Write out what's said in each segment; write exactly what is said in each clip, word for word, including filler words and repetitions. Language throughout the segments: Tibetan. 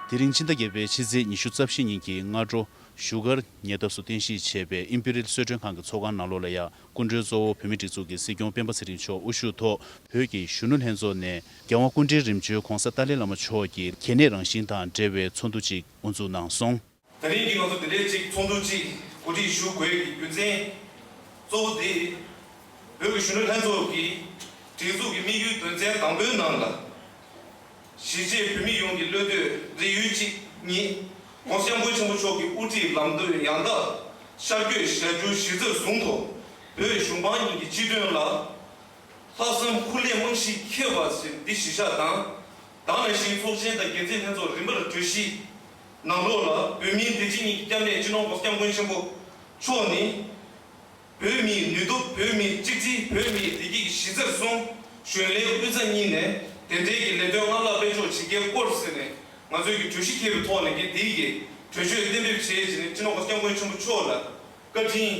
དེ་རིང་ཕྱི་ཟླ་བརྒྱད་པའི་ཕྱི་ཚེས་ཉི་ཤུ་རྩ་བཞི་ཉིན་གྱི་སྔ་དྲོ། བཞུགས་སྒར་ཉེ་འདབས་སུ་རྟེན་གཞི་བྱས་པའི་ཨིམ་པི་རིལ་གསོལ་མགྲོན་ཁང་གི་ཚོགས་ཁང་ནང་ལོགས་ལ་ཡང་སྐུ་མགྲོན་གཙོ་བོ་བོད་མིའི་སྒྲིག་འཛུགས་ཀྱི་སྲིད་སྐྱོང་སྤེན་པ་ཚེ་རིང་མཆོག་དབུ་བཞུགས་ཐོག་བོད་ཀྱི་གཞོན་ནུ་ལྷན་ཚོགས་ནས་རྒྱལ་དབང་སྐུ་ཕྲེང་རིམ་བྱོན་༧གོང་ས་ཏཱ་ལའི་བླ་མ་མཆོག་གི་གལ་གནད་རང་བཞིན་དང་འབྲེལ་བའི་ཚོགས་འདུ་ཅིག་དབུ་འཛུགས་གནང་སོང་། ད་རིང་གི་ང་ཚོ་འདི་འདྲའི་ཅིག་ཚོགས་འདུ་ཅིག་གོ་སྒྲིག་ཞུ་དགོས་ཀྱི་རྒྱུ་མཚན་གཙོ་བོ་དེ། བོད་ཀྱི་གཞོན་ནུ་ལྷན་ཚོགས་ཀྱི་སྒྲིག་འཛུགས་ཀྱི་དམིགས་ཡུལ་དོན་ཚན་དང་པོའི་ནང་ལ། གཞིས་བྱེས་བོད་མི་ཡོངས་ཀྱི་བློ་གཏོད་རེ་ཡུལ་གཅིག་གཉིས། ༸གོང་ས་༸སྐྱབས་མགོན་ཆེན་པོ་མཆོག་གི་དབུ་ཁྲིད་ལམ་སྟོན་ཡང་དག་ཤར་བསྐྱོད་ཞལ་བསྒྱུར་གཞི་རྩར་བཟུང་ཐོག་བོད་གཞུང་འབངས་གཉིས་ཀྱི་སྤྱི་དོན་ལ་ལྷག་བསམ་ཁུར་ལེན་རྨང་གཞི་འཁེལ་བ་ཞིག་འདི་གཞི་བཞག་དང་། དེ་ནང་བཞིན་ཚོགས་ཆེན་དང་འགན་འཛིན་ལྷན་ཚོགས་རིམ་པར་གྲོས་གཞི་ནང་ལོགས་ལ་བོད་མིའི་བདེ་སྐྱིད་གཉིས་ཀྱི་སྐྱབས་གནས་སྤྱི་ནོར་༸གོང་ས་༸སྐྱབས་མགོན་ཆེན་པོ་མཆོག་ནི། བོད་མིའི་ནུས་སྟོབས། བོད་མིའི་གཅིག་སྒྲིལ། བོད་མིའི་བདེ་སྐྱིད་ཀྱི་གཞི་རྩར་བཟུང་། གཞོན་ལྷན་དབུས་གཙང་གཉིས་ནས་དེ་འབྲེལ་གྱི་ལས་དོན་སྔར་ལྷག་སྤེལ་ཕྱོགས་ཇི་དགེའི་སྐོར་ཟེར་ནས་ང་ཚོས་ཀྱི་གྲོས་གཞི་འཁེལ་བའི་ཐོག་ནས་ཀྱི་དེའི་གི་གྲོས་ཆོད་གཏན་འབེབས་བྱས་རྗེས་ནས་སྤྱི་ནོར་༸གོང་ས་༸སྐྱབས་མགོན་ཆེན་པོ་མཆོག་ལ་བཀའ་དྲིན་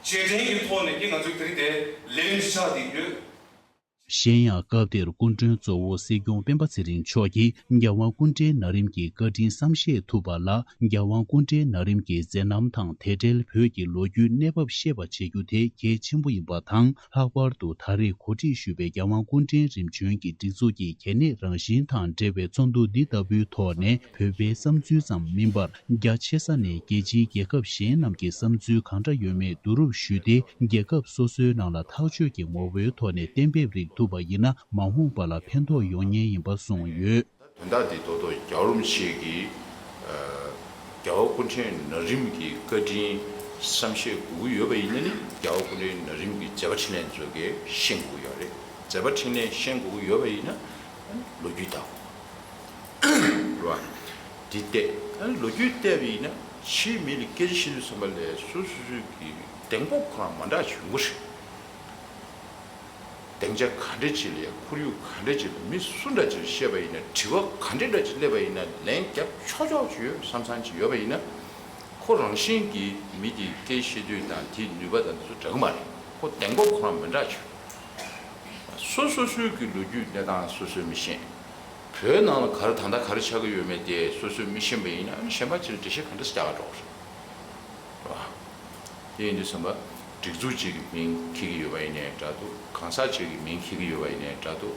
རྗེས་དྲན་གྱི་ཐོག་ནས་ཀྱི་ང་ཚོས་དེ་རིང་དེ་ལས་རིམ་ཅིག་ཆགས་བསྡད་ཡོད། གཞན་ཡང་སྐབས་དེར་སྐུ་མགྲོན་གཙོ་བོ་སྲིད་སྐྱོང་སྤེན་པ་ཚེ་རིང་མཆོག་གིས་རྒྱལ་དབང་སྐུ་ཕྲེང་ན་རིམ་གྱི་བཀའ་དྲིན་བསམ་ཤེས་ཐུབ་པ་ལ། རྒྱལ་དབང་སྐུ་ཕྲེང་ན་རིམ་གྱི་མཛད་རྣམ་དང་དེ་འབྲེལ་བོད་ཀྱི་ལོ་རྒྱུས་གནས་བབ་ཤེས་པ་བྱེད་རྒྱུ་དེ་གལ་ཆེན་པོ་ཡིན་པ་དང་། ལྷག་པར་དུ་ད་རེས་གོ་སྒྲིག་ཞུས་པའི་རྒྱལ་དབང་སྐུ་ཕྲེང་རིམ་བྱོན་གྱི་སྒྲིག་འཛུགས་ཀྱི་གལ་གནད་རང་བཞིན་དང་འབྲེལ་བའི་ཚོགས་འདུ་འདི་ལྟ་བུའི་ཐོག་ནས་བོད་པའི་བསམ་ཚུལ་ཙམ་མིན་པར། རྒྱ་ཆེ་ས་ནས་རྒྱལ་སྤྱིའི་རྒྱལ་ཁབ་གཞན་རྣམས་ཀྱི་བསམ་ཚུལ་གང་འདྲ་ཡོད་མེད་བསྡུ་རུབ་ཞུས་ཏེ། རྒྱལ་ཁབ་སོ་སོའི་ནང་ལ་ཐག་གཅོད་ཀྱི་ངོ་བོའི་ཐོག་ནས་གཏན་འབེབས་རིགས་ཐུབ་པ་ཡིན་ན། མ་འོངས་པ་ལ་ཕན་ཐོགས་ཡོང་ངེས་ཡིན་པ་གསུངས་ཡོད། དོན་དག་འདི་རྡོག་རྡོག་རྒྱལ་བ་རིན་པོ་ཆེ་གིས་རྒྱལ་བ་སྐུ་ཕྲེང་ན་རིམ་གྱི་བཀའ་དྲིན་བསམ་ཤེས་དགོས་ཀྱི་ཡོད་པ་ཡིན་ན་ནི། རྒྱལ་བ་སྐུ་ཕྲེང་ན་རིམ་གྱི་མཛད་པ་འཕྲིན་ལས་ཚོ་གིས་ཤེས་དགོས་ཀྱི་ཡོད་རེད། མཛད་པ་འཕྲིན་ལས་ཤེས་དགོས་ཀྱི་ཡོད་པ་ཡིན་ན་ལོ་རྒྱུས་ལྟ་དགོས། རེད་བ། འདི་བལྟས། ཨ་ནི་ལོ་རྒྱུས་བལྟས་པ་ཡིན་ན་ཕྱིའི་མི་ལ་སྐད་ཆ་བཤད་དུས་ཙམ་པ་ལ་སོ་སོ་སོའི་གི་གདེང་སྤོབས་ཁོ་རང་མ་འདྲ་ཞིག་ཡོང་གི་རེད། སྡིངས་ཆ་ག་འདྲ་ཅིག་ལ་ཡ་ཁོར་ཡུག་ག་འདྲ་ཅིག་ལ་མི་སུ་འདྲ་ཅིག་ལ་བཤད་པ་ཡིན་ན། དྲི་བ་ག་འདྲ་འདྲ་ཅིག་སླེབས་པ་ཡིན་ན་ལན་རྒྱབ་ཆོག་ཆོག་ཅིག་ཡོད་བསམ་བསམ་ཅིག་ཡོད་པ་ཡིན་ན། ཁོ་རང་བཞིན་གྱིས་མི་དེའི་སྐད་བཤད་དུས་དང་དེའི་ནུས་པ་དང་དེ་ཚོ་འདྲ་གི་མ་རེད། ཁོ་གདེང་སྤོབས་ཁོ་རང་མི་འདྲ་ཅིག། སོ་སོ་སོའི་གི་ལོ་རྒྱུས་གནས་སྟངས་སོ་སོས་མི་ཤེས། བོད་ནང་ལ་ག་རེ་ད་ལྟ་ག་རེ་ཆགས་ཀྱི་ཡོད་མེད་དེ་སོ་སོས་མི་ཤེས་པ་ཡིན་ན། ཨ་ནི་གཞན་པ་ཅིག་ལ་འགྲེལ་བཤད་ག་འདྲ་སེ་རྒྱག་ག་འགྲོ་གི་རེད། རེད་བ། དེ་ཡིན་དུས་ཙམ་པ་སྒྲིག་འཛུགས་ཅིག་གི་མིང་འཁྱེར་གྱི་ཡོད་པ་ཡིན་ནའི་འདྲ་འདུག། གང་ཟག་ཅིག་གི་མིང་འཁྱེར་གྱི་ཡོད་པ་ཡིན་ནའི་འདྲ་འདུག།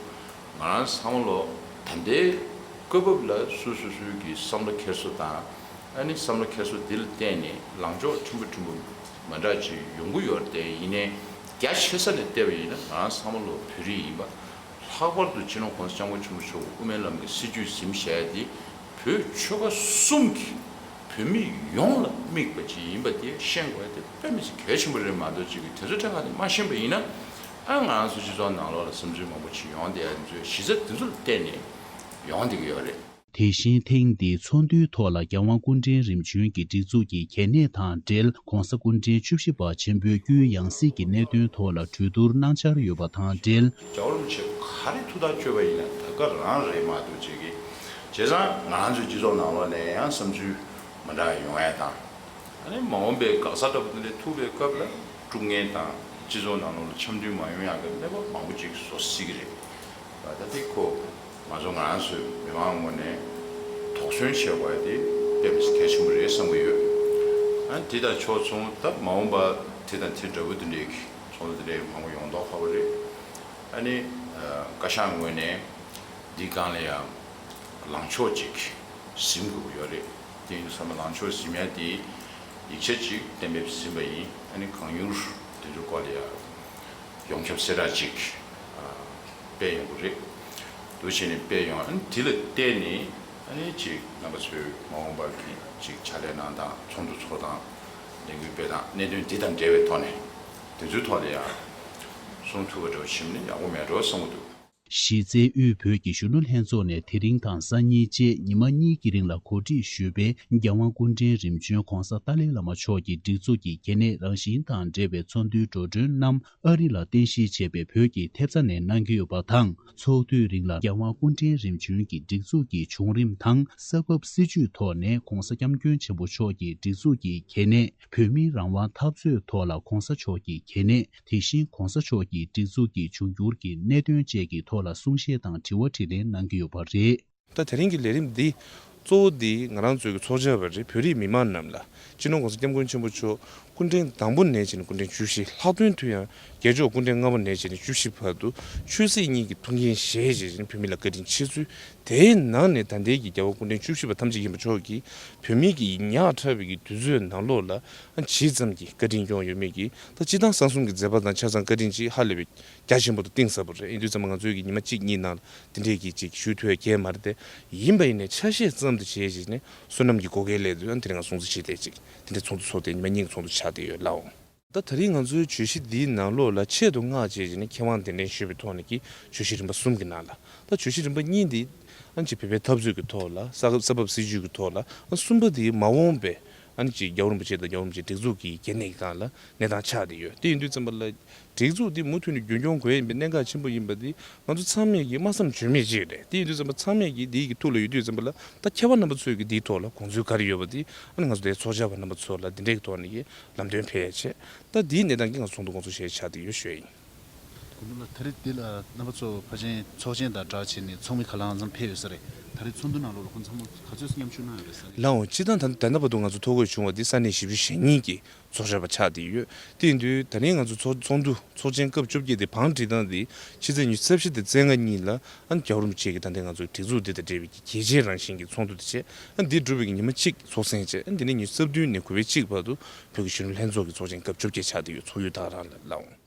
ང་རང་བསམ་བློ་ད་ལྟའི་སྐབས་བབ་ལ་སོ་སོ་སོའི་གི་བསམ་བློ་འཁྱེར་སོ་དང་། ཨ་ནི་བསམ་བློ་འཁྱེར་སོ་འདི་ལ་བརྟེན་ནས་ལངས་ཕྱོགས་ཕྲན་བུ་ཕྲན་བུ་མ་འདྲ་ཅིག་ཡོང་གི་ཡོད་རེད་དེ། ཡིན་ནའི་རྒྱ་ཆེ་ས་ནས་བལྟས་པ་ཡིན་ན་ང་རང་བསམ་བློ་བོད་རིགས་ཡིན་པ། ལྷག་པར་དུ་སྤྱི་ནོར་༸གོང་ས་༸སྐྱབས་མགོན་ཆེན་པོ་མཆོག་གི་དབུ་མའི་ལམ་གྱི་སྲིད་བྱུས་འཛིན་བཞག་ཡ་འདི་བོད་ཆོལ་ཁ་གསུམ་གྱི་བོད་མི་ཡོངས་ལ་དམིགས་པ་ཅིག་ཡིན་པ་དེ་ཤེས་དགོས་ཡ་དེ་དཔེ་མི་སྲིད་གལ་ཆེན་པོ་རེད། མ་གཏོགས་ཅིག་གི་དེ་ཚོ་ཐད་ཀར་དེ་མ་ཤེས་པ་ཡིན་ན། ཨ་ང་རང་ཚོ་སྤྱི་ཚོགས་ནང་ལོགས་ལ་བསམ་ཚུལ་མང་པོ་ཅིག་ཡོང་བསྡད་ཡ་དེ་ཚོའི་གཞི་རྩ་དེ་ཚོ་ལ་བརྟེན་ནས་ཡོང་བསྡད་ཀྱི་ཡོད་རེད། དེ་བཞིན་ཐེངས་འདིའི་ཚོགས་འདུའི་ཐོག་ལ་རྒྱལ་དབང་སྐུ་ཕྲེང་རིམ་བྱོན་གྱི་སྒྲིག་འཛུགས་ཀྱི་གལ་གནད་དང་འབྲེལ། ༸གོང་ས་སྐུ་ཕྲེང་བཅུ་བཞི་པ་ཆེན་པོའི་བསྐྱོན་ཡང་སྲིད་ཀྱི་གནད་དོན་ཐོག་ལ་གྲོས་བསྡུར་གནང་འཆར་ཡོད་པ་དང་འབྲེལ། རྒྱལ་བ་རིན་པོ་ཆེ་ག་རེ་ཐུགས་ཐག་གཅོད་པ་ཡིན་ན་ད་ག་རང་རེད་མ་གཏོགས་ཅིག་གི། བྱས་ཙང་ང་རང་ཚོའི་སྤྱི་ཚོགས་ནང་ལོགས་ནས་ཡང་བསམ་ཚུལ་མ་འདྲ་ཡོང་ཡ་དང་། ཨ་ནི་མ་འོངས་པའི་འགག་རྩ་འདྲ་པོ་དེ་འདྲ་ཐུག་པའི་སྐབས་ལ་དཀྲུག་ངན་དང་སྤྱི་ཚོགས་ནང་ལོགས་ལ་འཆམ་མཐུན་མ་ཡོང་ཡག་གི་གནས་བབ་མང་པོ་ཅིག་བཟོ་སྲིད་ཀྱི་རེད། ད་ལྟ་དེ་ཁོ་ང་ཚོ་ང་རང་ཚོའི་མི་མང་ངོས་ནས་དོགས་ཟོན་བྱེད་དགོས་ཡ་དེ་དཔེ་མི་སྲིད་གལ་ཆེན་པོ་རེད་བསམ་གྱི་ཡོད། ཨ་ནི་དེ་དང་ཕྱོགས་མཚུངས་ད་མ་འོངས་པ་དེ་དང་དེ་འདྲ་བོ་དེ་འདྲའི་ཚོགས་འདུ་དེ་འདྲའི་མང་པོ་ཡོང་མདོག་ཁ་པོ་རེད། ཨ་ནི་བཀའ་ཤག་ངོས་ནས་འདི་སྒང་ལ་ཡང་ལངས་ཕྱོགས་ཅིག་ཟིན་དགོས་ཀྱི་ཡོད་རེད། དེ་ཡིན་དུས་ཙམ་པ་ལངས་ཕྱོགས་ཟིན་ཡ་དེ་ཡིག་ཆ་ཅིག་གཏན་འབེབས་ཟིན་པ་ཡིན། ཨ་ནི་གང་མྱུར་དེ་ཚོའི་སྐོར་ལ་ཡ་ཡོངས་ཁྱབ་གསལ་བསྒྲགས་ཅིག་སྤེལ་ཡོང་གི་རེད། འདུག་བྱས་ནས་སྤེལ་ཡོང་། ཨ་ནི་དེ་ལ་བརྟེན་ནས་ཨ་ནི་ཅིག་རྣམ་པ་ཚོས་མ་འོངས་པར་གྱི་ཅིག་ཕྱག་ལས་གནང་སྟངས། ཚོགས་འདུ་ཚོགས་སྟངས། ལས་འགུལ་སྤེལ་སྟངས། གནད་དོན་འདི་དང་འབྲེལ་བའི་ཐོག་ནས་དེ་ཚོའི་ཐོག་ལ་ཡ་གསུང་ཐུབ་པ་འདྲ་བོ་བྱུང་ན་ཡག་པོ་མེད་འགྲོ་བསམ་གྱི་འདུག། གཞི་རྩའི་དབུས་བོད་ཀྱི་གཞོན་ནུ་ལྷན་ཚོགས་ནས་དེ་རིང་དང་སང་ཉིན་བཅས་ཉི་མ་གཉིས་ཀྱི་རིང་ལ་གོ་སྒྲིག་ཞུས་པའི་རྒྱལ་དབང་སྐུ་ཕྲེང་རིམ་བྱོན་༸གོང་ས་ཏཱ་ལའི་བླ་མ་མཆོག་གི་སྒྲིག་འཛུགས་ཀྱི་གལ་གནད་རང་བཞིན་དང་འབྲེལ་བའི་ཚོགས་འདུའི་འགྲོ་གྲོན་རྣམས་ཨ་རི་ལ་རྟེན་གཞི་བྱས་པའི་བོད་ཀྱི་ཐེབས་རྩ་ནས་གནང་གི་ཡོད་པ་དང་། ཚོགས་དུས་རིང་ལ་རྒྱལ་དབང་སྐུ་ཕྲེང་རིམ་བྱོན་གྱི་སྒྲིག་འཛུགས་ཀྱི་བྱུང་རིམ་དང་། ས་བབ་སྲིད་བྱུས་ཐོག་ནས་༸གོང་ས་༸སྐྱབས་མགོན་ཆེན་པོ་མཆོག་གི་སྒྲིག་འཛུགས་ཀྱི་གལ་གནད། བོད་མིའི་རང་དབང་འཐབ་རྩོད་ཐོག་ལ་༸གོང་ས་མཆོག་གི་གལ་གནད། དེ་བཞིན་༸གོང་ས་མཆོག་གི་སྒྲིག་འཛུགས་ཀྱི་འབྱུང་འགྱུར་གྱི་གནད་དོན་བཅས་ཀྱི་ཐོག་ལ་གསུང་བཤད་དང་དྲི་བ་དྲིས་ལན་གནང་གི་ཡོད་པ་རེད། ད་དེ་རིང་གི་ལས་རིམ་འདི་ གཙོ་བོ་འདི་ང་རང་ཚོའི་གི་ཚོགས་བཅར་བ་རེད། བོད་རིགས་མི་མང་རྣམས་ལ་སྤྱི་ནོར་༸གོང་ས་༸སྐྱབས་མགོན་ཆེན་པོ་མཆོག་སྐུ་ཕྲེང་དང་པོ་ནས་བྱས་ནས་སྐུ་ཕྲེང་བཅུ་བཞི། ལྷག་དོན་དུ་ཡང་རྒྱལ་མཆོག་སྐུ་ཕྲེང་ལྔ་པ་ནས་བྱས་ནས་བཅུ་བཞི་བར་དུ་ཆོས་སྲིད་གཉིས་ཀྱི་ཐུགས་འགན་བཞེས་བྱས་བྱས་ནས་བོད་མི་ལ་བཀའ་དྲིན་ཆེ་ཚུལ། དེའི་ནང་ནས་ད་ལྟའི་གི་རྒྱལ་བ་སྐུ་ཕྲེང་བཅུ་བཞི་པ་ཐམས་ཅད་མཁྱེན་པ་མཆོག་གིས་བོད་མི་གི་ཉག་ཕྲ་བའི་གི་དུས་ཚོད་ནང་ལོགས་ལ་ཇི་ཙམ་གྱི་བཀའ་དྲིན་སྐྱོང་ཡོད་མེད་ཀྱི། ད་སྤྱིར་བཏང་གསང་གསུམ་གྱི་མཛད་པ་དང་ཆ་ཚང་བཀའ་དྲིན་ཅིག་ཧ་ལས་པའི་རྒྱ་ཆེན་པོ་དང་གཏིང་ཟབ་པོ་རེད། ཡིན་དུས་ཙམ་པ་ང་ཚོའི་གི་ཉི་མ་གཅིག་གཉིས་ནང་དེ་འདྲའི་གི་ཅིག་ཞུ་ཐུབ་ཡ་གང་ཡང་མ་རེད་དེ། ཡིན་པ་ཡིན་ནའི་ཆ་ཤས་ཙམ་དུ་བྱས་བྱས་ནས་བསོད་ནམས་ཀྱི་བགོ་སྐལ་སླེབས་དུས་ཨ་དེ་རིང་ང་སྲུང་བརྩི་བྱེད་བསྡད་ཅིག་དེ་འདྲའི་ཚོགས་འདུ་ཚོགས་ཏེ་ཉི་མ་གཉིས་ཀྱི་ཚོགས་འདུ་ཆགས་བསྡད་ཡོད་ལགས་འོང་། ད་ད་རིང་ང་ཚོའི་བརྗོད་གཞི་འདིའི་ནང་ལོགས་ལ་ཆེད་དུ་མངགས་བྱས་བྱས་ནས་མཁས་དབང་གདན་འདྲེན་ཞུས་པའི་ཐོག་ནས་ཀྱི་བརྗོད་གཞི་རིམ་པ་གསུམ་གྱི་ནང་ལ། ད་བརྗོད་གཞི་རིམ་པ་གཉིས་འདི་ཨ་ནི་ཅིག་བོད་པའི་འཐབ་རྩོད་ཀྱི་ཐོག་ལ། ས་ས་བབ་སྲིད་ཇུས་ཀྱི་ཐོག་ལ། ཨ་གསུམ་པ་འདི་མ་འོངས་པའི་ཨ་ནི་ཅིག་རྒྱལ་བ་རིན་པོ་ཆེ་དང་རྒྱལ་བ་རིན་པོ་ཆེའི་སྒྲིག་འཛུགས་ཀྱི་གལ་གནད་ཀྱི་སྒང་ལ་གནས་སྟངས་ཆགས་བསྡད་ཡོད། དེ་ཡིན་དུས་ཙམ་པ་ལ་སྒྲིག་འཛུགས་འདི་མུ་མཐུད་ནས་རྒྱུན་སྐྱོང་དགོས་ཡིན་པའི་གནད་འགག་ཆེན་པོ་ཡིན་པ་འདི་ང་ཚོ་ཚང་མས་ཀྱིས་སྨྲ་བསམ་བརྗོད་མེད་ཅིག་རེད། དེ་ཡིན་དུས་ཙམ་པ་ཚང་མས་ཀྱིས་འདི་ཡི་གི་ཐུགས་ལ་ཡོད་དུས་ཙམ་པ་ལ། ད་མཁས་པ་རྣམ་པ་ཚོས་ཀྱིས་འདིའི་ཐོག་ལ་དགོངས་ཚུལ་ག་རེ་ཡོད་པ་འདི་ཨ་ནི་ང་ཚོ་དེའི་ཚོགས་བཅར་བ་རྣམ་པ་ཚོ་ལ་འདི་འདྲའི་གི་ཐོག་ནས་ཀྱི་ལམ་སྟོན་ཕེབས་ཡ་བྱས། ད་འདིའི་གནས་སྟངས་ཀྱི་ང་ཚོ་ཚོགས་འདུ་སྐོང་ཚོགས་བྱས་ཆགས་བསྡད་ཡོད་ཞུ་ཡ་ཡིན། སྐུ་མདུན་ལགས། ད་རེས་འདི་ལ་རྣམ་པ་ཚོ་ཕལ་ཆེར་ཚོགས་ཆེན་དང་སྦྲགས་བྱས་ནས་ཚོགས་མི་ག་ལ་ཙམ་ཕེབས་ཡོད་ས་རེད། ད་རེས་ཚོགས་འདུ་ནང་ལོགས་ལ་ཁོང་ཚང་མ་ག་ཚོད་མཉམ་ཞུགས་གནང་ཡོད་རེད་ས་རེད། ལགས་འོང་། སྤྱིར་བཏང་ད་ད་ལྟ་བར་དུ་ང་ཚོ་ཐོ་འགོད་བྱུང་བ་འདི་ས་གནས་བཞི་བཅུ་ཞེ་གཉིས་ཀྱི་ཚོགས་བཅར་བ་ཆགས་བསྡད་ཡོད། དེ་ཡིན་དུས་ད་རིང་ང་ཚོ་ཚོགས་ཚོགས་འདུ་ཚོགས་ཆེན་སྐབས་བཅོ་བརྒྱད་དེ་བང་སྒྲིག་སྟངས་དེ་ཕྱི་ཚེས་ཉི་ཤུ་རྩ་བཞི་དང་རྩ་ལྔ་གཉིས་ལ་ཨ་ནི་རྒྱལ་བ་རིན་པོ་ཆེ་གི་ད་ལྟའི་ང་ཚོའི་སྒྲིག་འཛུགས་འདི་དང་འབྲེལ་བའི་གལ་ཆེའི་རང་བཞིན་གྱི་ཚོགས་འདུ་དེ་བྱས། ཨ་ནི་འདི་གྲུབ་པའི་ཉི་མ་གཅིག་ཚོགས་གསན་བྱས། ཨ་ནི་འདི་ནས་ཉི་ཤུ་རྩ་བདུན་ནས་དགུ་པའི་གཅིག་བར་དུ་བོད་ཀྱི་གཞོན་ནུ་ལྷན་ཚོགས་ཀྱི་ཚོགས་ཆེན་སྐབས་བཅོ་བརྒྱད་ཆགས་བསྡད་ཡོད། ཚོགས་ཡུལ་ད་ག་རང་ལ་ལགས་འོང་།